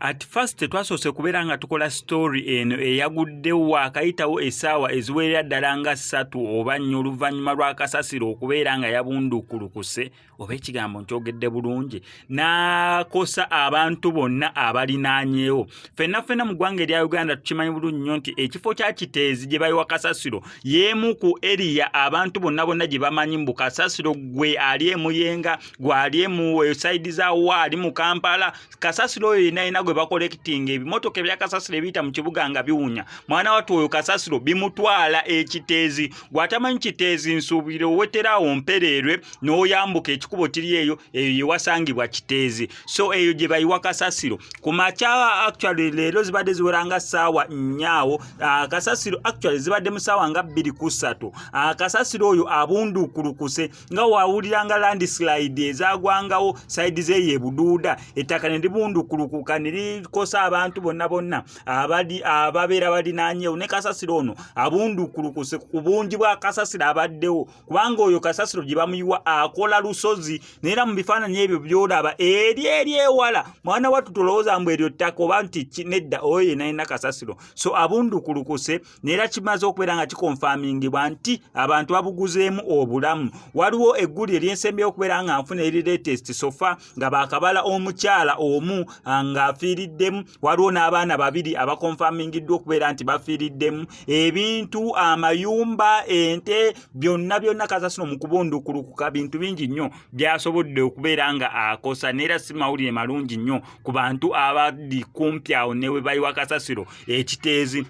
At first twasoose kubeera nga tukola story eno eyaguddewo waakayitawo essaawa eziwerera ddala nga 3 oba 4 oluvannyuma lwa kasasiro okubeera nga yabundukulukuse, oba ekigambo nkyogedde bulungi, n'akosa abantu bonna abalinaanyeewo. Ffenna ffenna mu ggwanga erya Uganda tukimanyi bulungi nnyo nti ekifo kya Kiteezi gye bayiwa kasasiro y'emu ku eriya abantu bonna bonna gye bamanyi mbu kasasiro gwe ali e Muyenga, gwe ali mu sayidi za wa ali mu Kampala, kasasiro oyo yenna yenna gwe bakolekitinga ebimotoka ebya kasasiro ebiyita mu kibuga nga biwunya, mwana wattu oyo kasasiro bimutwala Ekiteezi. Gw'atamanyi Kiteezi, nsuubira oweteraawo Mpereerwe n'oyambuka ekikubo kiri eyo, eyo ye wasangibwa Kiteezi. So eyo gye bayiwa kasasiro ku makya. Actually leero zibadde ziwera nga ssaawa 4 awo kasasiro, actually zibadde mu ssaawa nga 2 ku 3, kasasiro oyo abundukulukuse nga wawuliranga landslide ezagwangawo side zeeyo ebuduuda, ettaka ne libundukulukuka ne likosa abantu bonna bonna abali ababeera balinaanyewo. Ne kasasiro ono abundukulukuse ku bungi bwa kasasiro abaddewo, kubanga oyo kasasiro gye bamuyiwa akola lusozi. Naye era mu bifaananyi ebyo by'olaba eri eri ewala, mwana wattu, tolowooza mbu eryo ttaka oba nti nedda, oyo yenna yenna kasasiro. So abundukulukuse, neera kimaze okubeera nga kikonfamingibwa nti abantu babuguzeemu obulamu. Waliwo egguli eryensembyeyo okubeera nga nfuna eri latest so far nga bakabala omukyala omu ng'afiiriddemu, waliwo n'abaana babiri abakonfamingiddwa okubeera nti bafiiriddemu. Ebintu, amayumba, ente, byonna byonna kasasiro mu kubundukulukuka bintu bingi nnyo byasobodde okubeera nga akosa. Neera si mawulire malungi nnyo ku bantu abali kumpi awo ne we bayiwa kasasiro Ekiteezi.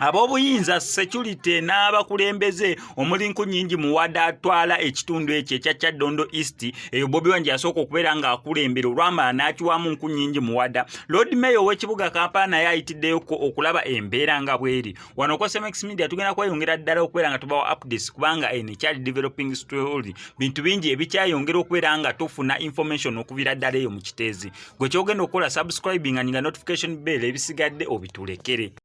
Ab'obuyinza, security n'abakulembeze omuli Nkunyingi Muwada atwala ekitundu ekyo ekya Kyaddondo East, eyo Bobi Wine yasooka okubeera ng'akulembera, olwamala n'akiwamu Nkunyingi Muwada. Lord Mayor ow'ekibuga Kampala naye ayitiddeyoko okulaba embeera nga bw'eri. Wano ku SMX Media tugenda kweyongera ddala okubeera nga tubawa updates, kubanga eno ekyali developing story, bintu bingi ebikyayongera okubeera nga tufuna information okuviira ddala eyo mu Kiteezi. Gwe kyogenda okukola, subscribing nga notification bell, ebisigadde obitulekere.